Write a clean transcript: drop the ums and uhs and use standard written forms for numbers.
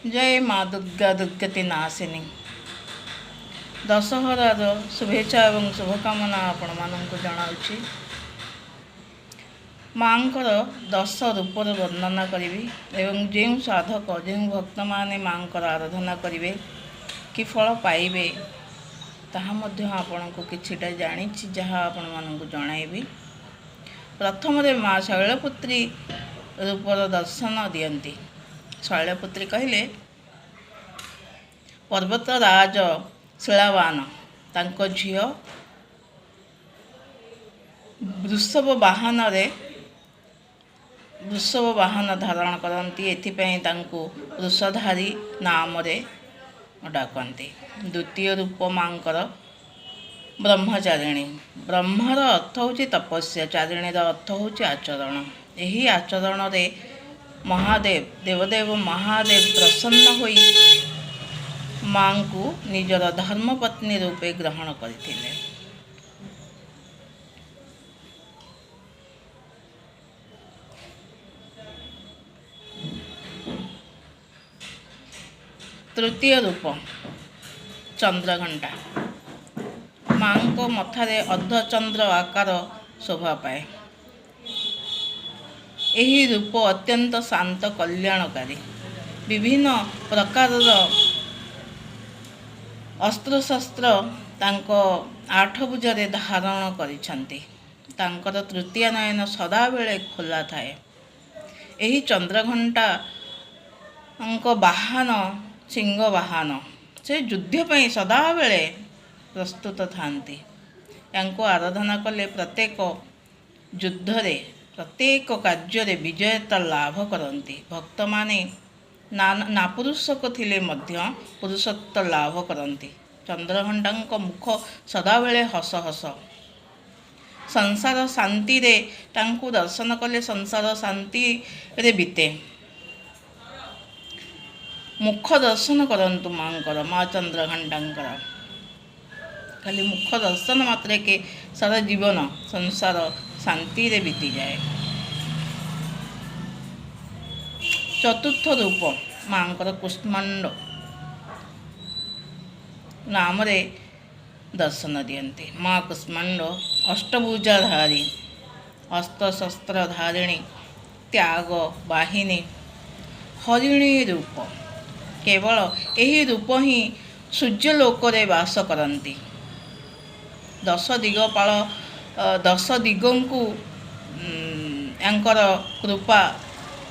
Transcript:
ଜୟ ମା ଦୁର୍ଗା, ଦୁର୍ଗତି ନାଶିନୀ। ଦଶହରାର ଶୁଭେଚ୍ଛା ଏବଂ ଶୁଭକାମନା ଆପଣମାନଙ୍କୁ ଜଣାଉଛି। ମାଙ୍କର 10 ରୂପର ବର୍ଣ୍ଣନା କରିବି ଏବଂ ଯେଉଁ ସାଧକ, ଯେଉଁ ଭକ୍ତମାନେ ମାଙ୍କର ଆରାଧନା କରିବେ, କି ଫଳ ପାଇବେ, ତାହା ମଧ୍ୟ ଆପଣଙ୍କୁ କିଛିଟା ଜାଣିଛି, ଯାହା ଆପଣମାନଙ୍କୁ ଜଣାଇବି। ପ୍ରଥମରେ ମା ଶୈଳପୁତ୍ରୀ ରୂପର ଦର୍ଶନ ଦିଅନ୍ତି। ଶୈଳପୁତ୍ରୀ କହିଲେ ପର୍ବତରାଜ ଶିଳାବାନ, ତାଙ୍କ ଝିଅ ବୃଷଭ ବାହନରେ, ବୃଷଭ ବାହନ ଧାରଣ କରନ୍ତି। ଏଥିପାଇଁ ତାଙ୍କୁ ବୃଷଧାରୀ ନାମରେ ଡାକନ୍ତି। ଦ୍ୱିତୀୟ ରୂପ ମାଙ୍କର ବ୍ରହ୍ମଚାରିଣୀ। ବ୍ରହ୍ମର ଅର୍ଥ ହେଉଛି ତପସ୍ୟା, ଚାରିଣୀର ଅର୍ଥ ହେଉଛି ଆଚରଣ। ଏହି ଆଚରଣରେ ମହାଦେବ, ଦେବଦେବ ମହାଦେବ ପ୍ରସନ୍ନ ହୋଇ ମାଙ୍କୁ ନିଜର ଧର୍ମପତ୍ନୀ ରୂପେ ଗ୍ରହଣ କରିଥିଲେ। ତୃତୀୟ ରୂପ ଚନ୍ଦ୍ରଘଣ୍ଟା। ମାଙ୍କ ମଥାରେ ଅର୍ଦ୍ଧଚନ୍ଦ୍ର ଆକାର ଶୋଭା ପାଏ। ଏହି ରୂପ ଅତ୍ୟନ୍ତ ଶାନ୍ତ, କଲ୍ୟାଣକାରୀ। ବିଭିନ୍ନ ପ୍ରକାରର ଅସ୍ତ୍ରଶସ୍ତ୍ର ତାଙ୍କ ଆଠ ଭୁଜରେ ଧାରଣ କରିଛନ୍ତି। ତାଙ୍କର ତୃତୀୟ ନୟନ ସଦାବେଳେ ଖୋଲା ଥାଏ। ଏହି ଚନ୍ଦ୍ରଘଣ୍ଟାଙ୍କ ବାହନ ସିଂହ ବାହନ। ସେ ଯୁଦ୍ଧ ପାଇଁ ସଦାବେଳେ ପ୍ରସ୍ତୁତ ଥାନ୍ତି। ୟାଙ୍କୁ ଆରାଧନା କଲେ ପ୍ରତ୍ୟେକ ଯୁଦ୍ଧରେ, ପ୍ରତ୍ୟେକ କାର୍ଯ୍ୟରେ ବିଜୟତା ଲାଭ କରନ୍ତି। ଭକ୍ତମାନେ ନାପୁରୁଷକ ଥିଲେ ମଧ୍ୟ ପୁରୁଷତ୍ୱ ଲାଭ କରନ୍ତି। ଚନ୍ଦ୍ରଘଣ୍ଟାଙ୍କ ମୁଖ ସଦାବେଳେ ହସ ହସ। ସଂସାର ଶାନ୍ତିରେ, ତାଙ୍କୁ ଦର୍ଶନ କଲେ ସଂସାର ଶାନ୍ତିରେ ବିତେ। ମୁଖ ଦର୍ଶନ କରନ୍ତୁ ମାଙ୍କର, ମା ଚନ୍ଦ୍ରଘଣ୍ଟାଙ୍କର। ଖାଲି ମୁଖ ଦର୍ଶନ ମାତ୍ରକେ ସାରା ଜୀବନ ସଂସାର ଶାନ୍ତିରେ ବିତିଯାଏ। ଚତୁର୍ଥ ରୂପ ମାଙ୍କର କୁଷ୍ମାଣ୍ଡ ନାମରେ ଦର୍ଶନ ଦିଅନ୍ତି। ମା କୁଷ୍ମାଣ୍ଡ ଅଷ୍ଟଭୁଜାଧାରୀ, ଅସ୍ତ୍ରଶସ୍ତ୍ରଧାରିଣୀ, ତ୍ୟାଗ ବାହିନୀ, ହରିଣୀ ରୂପ। କେବଳ ଏହି ରୂପ ହିଁ ସୂର୍ଯ୍ୟଲୋକରେ ବାସ କରନ୍ତି। ଦଶ ଦିଗପାଳ, ଦଶ ଦିଗଙ୍କୁ ୟାଙ୍କର କୃପା